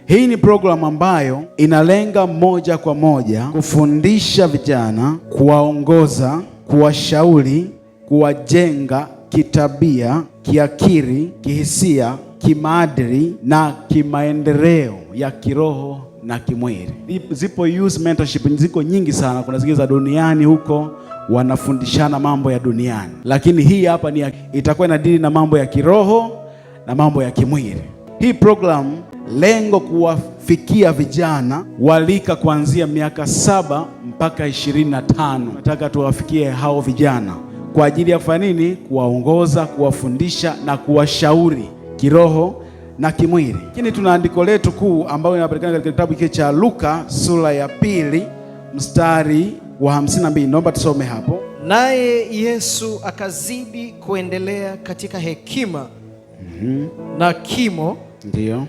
Hii ni programu ambayo inalenga moja kwa moja kufundisha vijana, kuwaongoza, kuwashauri, kuwajenga kitabia, kiakili, kihisia, kimaadili na kimaendeleo ya kiroho na kimwili. Zipo youth mentorship, ziko nyingi sana. Kuna zingine za duniani huko wanafundishana mambo ya duniani, lakini hii hapa ni itakuwa inadili na mambo ya kiroho na mambo ya kimwili. Hii program lengo kuwafikia vijana walika kuanzia miaka 7 mpaka 25. Nataka tuwafikie hao vijana kwa ajili ya kufanya nini? Kuwaongoza, kuwafundisha na kuwashauri kiroho na kimwili. Lakini tuna andiko letu kuu ambayo inapatikana katika kitabu kile cha Luka sura ya 2 mstari wa 52. Naomba tusome hapo. Naye Yesu akazidi kuendelea katika hekima na kimo, ndio,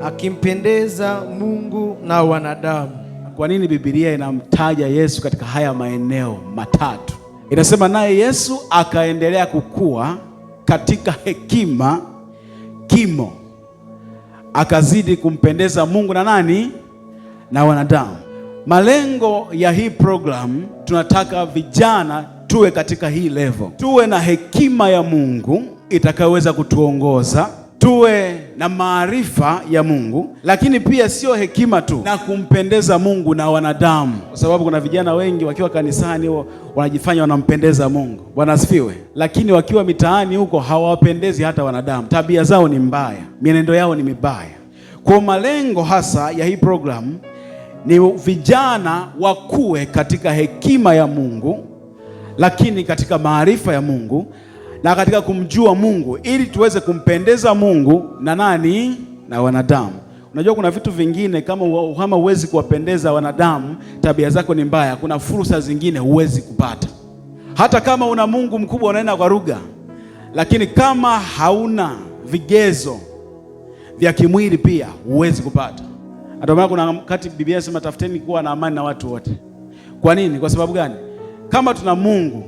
akimpendeza Mungu na wanadamu. Kwa nini Biblia inamtaja Yesu katika haya maeneo matatu? Inasema naye Yesu akaendelea kukua katika hekima, kimo, akazidi kumpendeza Mungu na nani? Na wanadamu. Malengo ya hii program, tunataka vijana tuwe katika hii level, tuwe na hekima ya Mungu itakayoweza kutuongoza, tuwe na maarifa ya Mungu, lakini pia sio hekima tu, na kumpendeza Mungu na wanadamu, kwa sababu kuna vijana wengi wakiwa kanisani wanajifanya wanampendeza Mungu. Bwana asifiwe. Lakini wakiwa mitaani huko hawapendezi hata wanadamu. Tabia zao ni mbaya, mienendo yao ni mibaya. Kwa malengo hasa ya hii program ni vijana wakue katika hekima ya Mungu, lakini katika maarifa ya Mungu na katika kumjua Mungu, ili tuweze kumpendeza Mungu na nani? Na wanadamu. Unajua kuna vitu vingine kama huwezi kuwapendeza wanadamu, tabia zako ni mbaya, kuna fursa zingine huwezi kupata. Hata kama una Mungu mkubwa unaenda kwa lugha, lakini kama hauna vigezo vya kimwili pia huwezi kupata. Ndio maana kuna wakati Biblia inasema tafuteni kuwa na amani na watu wote. Kwa nini? Kwa sababu gani? Kama tuna Mungu,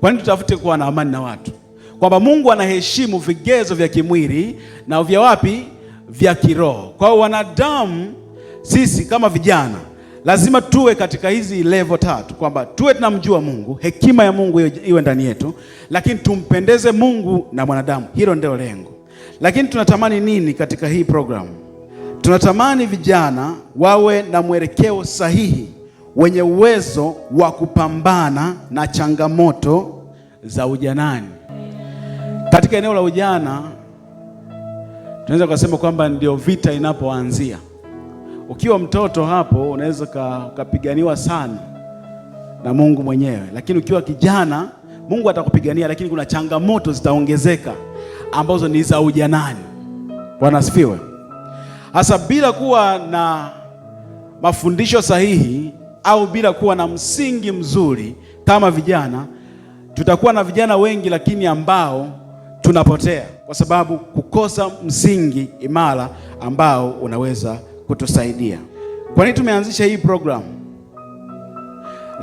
kwa nini tutafute kuwa na amani na watu? Kwamba Mungu anaheshimu vigezo vya kimwili na vya wapi? Vya kiroho. Kwa hiyo wanadamu sisi kama vijana lazima tuwe katika hizi level tatu, kwamba tuwe tunamjua Mungu, hekima ya Mungu iwe ndani yetu, lakini tumpendeze Mungu na mwanadamu. Hilo ndio lengo. Lakini tunatamani nini katika hii program? Tunatamani vijana wawe na mwelekeo sahihi, wenye uwezo wa kupambana na changamoto za ujanani. Katika eneo la ujana tunaweza kusema kwamba ndio vita inapoanzia. Ukiwa mtoto hapo unaweza ukapiganiwa sana na Mungu mwenyewe, lakini ukiwa kijana Mungu atakupigania, lakini kuna changamoto zitaongezeka ambazo ni za ujanani. Bwana asifiwe. Hasa bila kuwa na mafundisho sahihi au bila kuwa na msingi mzuri kama vijana, tutakuwa na vijana wengi lakini ambao tunapotea kwa sababu kukosa msingi imara ambao unaweza kutusaidia. Kwa nini tumeanzisha hii program?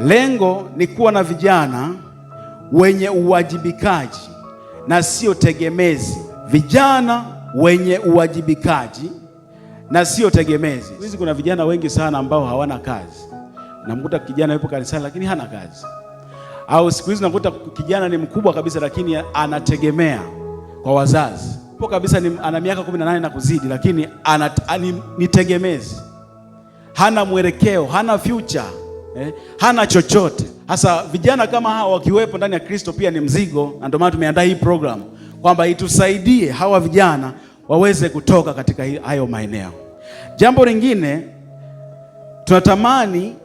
Lengo ni kuwa na vijana wenye uwajibikaji na sio tegemezi. Vijana wenye uwajibikaji na sio tegemezi. Hizi kuna vijana wengi sana ambao hawana kazi. Namkuta kijana yupo kanisani lakini hana kazi. Au siku hizi nakuta kijana ni mkubwa kabisa lakini anategemea kwa wazazi. Yupo kabisa ni, ana miaka 18 na kuzidi lakini ni tegemezi. Hana mwelekeo, hana future, hana chochote. Hasa vijana kama hawa wakiwepo ndani ya Kristo pia ni mzigo, na ndio maana tumeandaa hii program kwamba itusaidie hawa vijana waweze kutoka katika hayo maeneo. Jambo lingine, tunatamani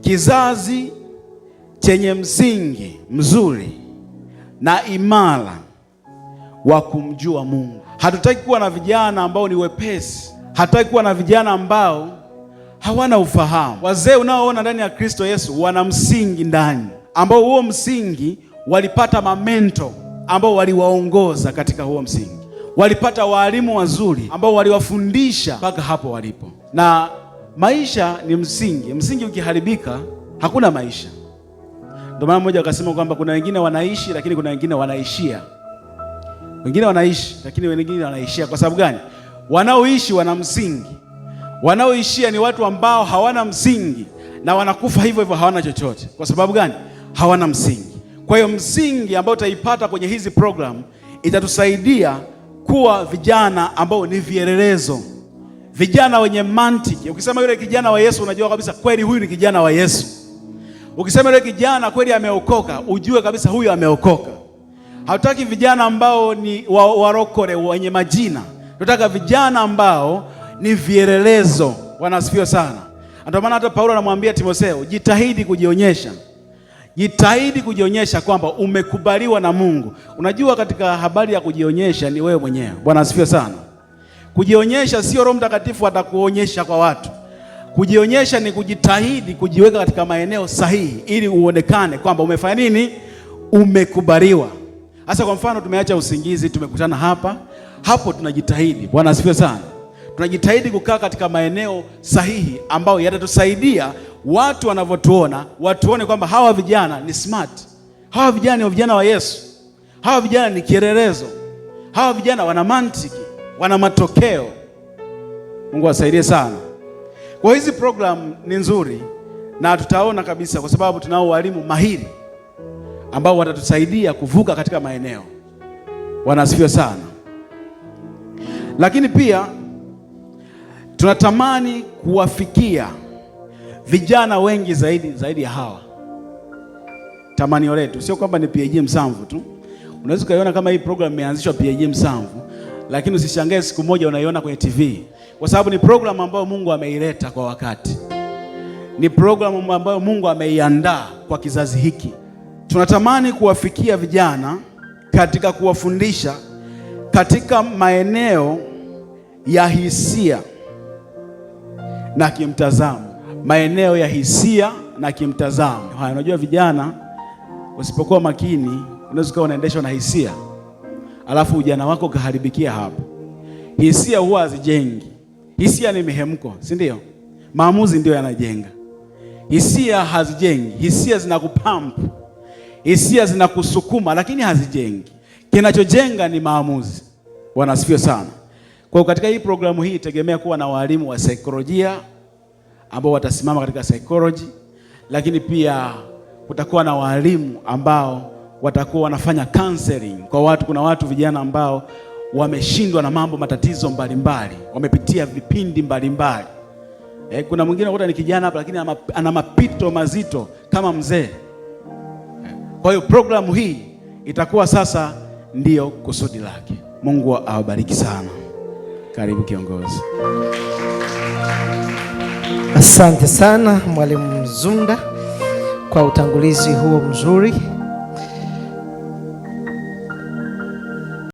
kizazi chenye msingi mzuri na imara wa kumjua Mungu. Hatutaki kuwa na vijana ambao ni wepesi. Hatutaki kuwa na vijana ambao hawana ufahamu. Wazee unaoona ndani ya Kristo Yesu wana msingi ndani, ambao huo msingi walipata mamento ambao waliwaongoza katika huo msingi. Walipata walimu wazuri ambao waliwafundisha mpaka hapo walipo. Na maisha ni msingi. Msingi ukiharibika hakuna maisha. Ndio maana mmoja akasema kwamba kuna wengine wanaishi lakini kuna wengine wanaishia. Wengine wanaishi lakini wengine wanaishia. Kwa sababu gani? Wanaoishi wana msingi, wanaoishia ni watu ambao hawana msingi na wanakufa hivyo hivyo, hawana chochote. Kwa sababu gani? Hawana msingi. Kwa hiyo msingi ambao utaipata kwenye hizi program itatusaidia kuwa vijana ambao ni vielelezo, vijana wenye mantiki. Ukisema yule kijana wa Yesu, unajua kabisa kweli huyu ni kijana wa Yesu. Ukisema yule kijana kweli ameokoka, ujue kabisa huyu ameokoka. Hatutaki vijana ambao ni warokore wenye majina, tunataka vijana ambao ni vielelezo. Wanasifiwa sana. Ndio maana hata Paulo anamwambia Timotheo, jitahidi kujionyesha, jitahidi kujionyesha kwamba umekubaliwa na Mungu. Unajua, katika habari ya kujionyesha ni wewe mwenyewe. Bwana asifiwe sana. Kujionyesha sio Roho Mtakatifu atakuonyesha kwa watu. Kujionyesha ni kujitahidi kujiweka katika maeneo sahihi ili uonekane kwamba umefanya nini, umekubaliwa. Hasa kwa mfano, tumeacha usingizi, tumekutana hapa hapo, tunajitahidi. Bwana asifiwe sana. Tunajitahidi kukaa katika maeneo sahihi ambayo yatatusaidia watu wanavyotuona watuone kwamba hawa vijana ni smart, hawa vijana ni vijana wa Yesu, hawa vijana ni kielelezo, hawa vijana wana mantiki, wana matokeo. Mungu awasaidie sana. Kwa hizi program ni nzuri na tutaona kabisa, kwa sababu tunao walimu mahiri ambao watatusaidia kuvuka katika maeneo. Wanasifiwa sana. Lakini pia tunatamani kuwafikia vijana wengi zaidi zaidi ya hawa. Tamanio letu sio kwamba ni PAG Msamvu tu. Unaweza ukaiona kama hii program imeanzishwa PAG Msamvu, lakini usishangae siku moja unaiona kwenye TV, kwa sababu ni program ambayo Mungu ameileta kwa wakati, ni program ambayo Mungu ameiandaa kwa kizazi hiki. Tunatamani kuwafikia vijana katika kuwafundisha katika maeneo ya hisia na kimtazamo, maeneo ya hisia na kimtazamo. Haya, unajua vijana usipokuwa makini unaweza kuwa unaendeshwa na hisia, alafu ujana wako ukaharibikia hapo. Hisia huwa hazijengi. Hisia ni mihemko, si ndio? Maamuzi ndio yanajenga. Hisia hazijengi. Hisia zinakupampu, hisia zinakusukuma, lakini hazijengi. Kinachojenga ni maamuzi. Bwana asifiwe sana. Kwa hiyo katika hii programu hii tegemea kuwa na walimu wa saikolojia ambao watasimama katika psychology, lakini pia kutakuwa na walimu ambao watakuwa wanafanya counseling kwa watu. Kuna watu vijana ambao wameshindwa na mambo matatizo mbalimbali, wamepitia vipindi mbalimbali. Kuna mwingine unakuta ni kijana hapa lakini ana mapito mazito kama mzee. Kwa hiyo programu hii itakuwa sasa ndiyo kusudi lake. Mungu awabariki sana. Karibu kiongozi. Asante sana Mwalimu Mzunda kwa utangulizi huo mzuri.